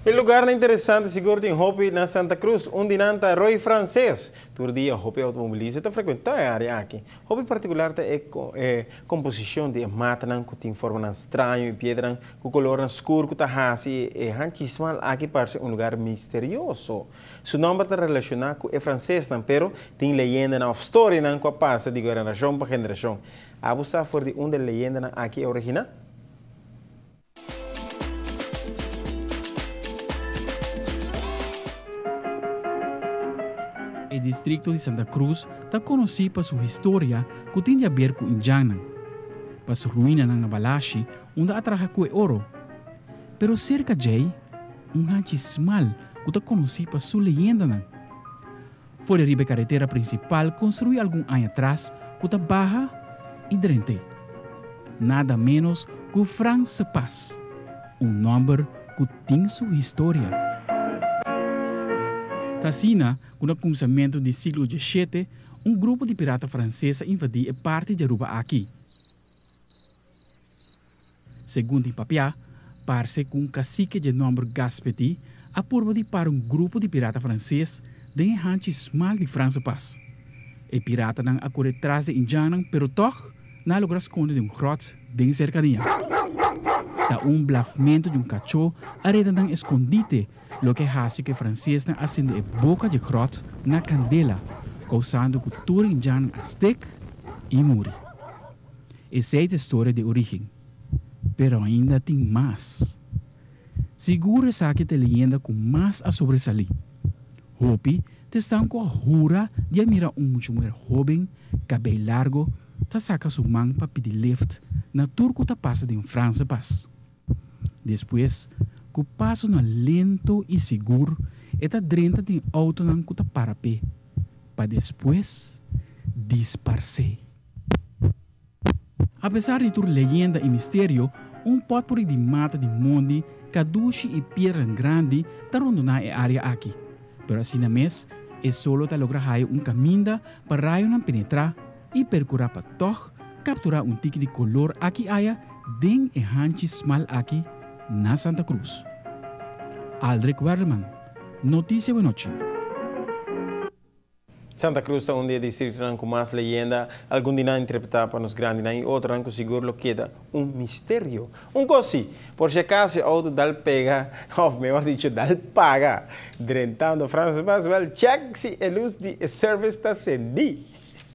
E lugarnan interesante sigur tin hopi na Santa Cruz, un di nan ta Rooi Frances. Tur dia hopi automobilista ta frecuenta e area aki. Hopi particular ta e e composicion di e matanan cu tin formanan straño y piedranan cu colornan scur cu ta haci e hanchi smal aki parce un lugar misterioso. Su nomber ta relaciona cu e Francesnan, pero tin leyendanan of storianan cu a pasa di generacion pa generacion. Abo sa for di unda e leyendanan aki a origina? E distrikto di Santa Cruz ta konosí pa su historia ku tin di aber ku indjannan, pa su ruinanan na Balashi unda a traha ku e oro. Pero serka djei, un hanchi smal ku ta konosí pa su leyendanan. For di riba e karetera prinsipal konstruí algun aña tras ku ta baha i drent'é. Nada ménos ku Franse Pas, un nòmber ku tin su historia. Ta asina ku na kuminsamentu di siglo dieshete un grupo di pirata franses a invadí e parti di Aruba aki. Segun tin papiá, parse ku un kasike dje nòmber Gaspeti a purba di para un grupo di pirata franses den e hanchi smal di Franse Pas. E piratanan a kore tras di indjannan pero tòg nan a logra skonde den un gròt den serkania. Ta un blafmentu di un kachó a reda nan eskondite loke a hasi ku e fransesnan a sende e boka dje gròt na kandela, kousando ku tur indjannan a stek i muri. Esei ta e storia di origen. Pero ainda tin mas. Sigur esaki ta e leyenda ku mas a sobresalí. Hopi ta esnan ku a hura di a mira un mucha muher hóben, kabei largo, ta saka su man pa pidi lift na tur ku ta pasa den Franse Pas. Despues, ku pasonan lento i sigur, e ta drenta den outonan ku ta para p'e, pa despues disparsé. Apesar di tur leyenda i misterio, un potpuri di mata di mondi, kadushi i piedranan grandi ta rondoná e área aki. Pero asina mes, e solo ta logra haya un kaminda pa rayonan penetrá i perkurá pa tòg kapturá un tiki di kolor aki aya den e hanchi smal aki na Santa Cruz. Aldrich Werleman, Noticia Buenochi. Santa Cruz ta un di e distritonan cu mas leyenda, algun di nan interpreta pa nos grandinan y otronan cu sigur lo keda un misterio. Un cos si, por si acaso e auto dal pega, of mehor dicho dal paga, drentando Francis Pas, wel check si e luz di e service ta cendi.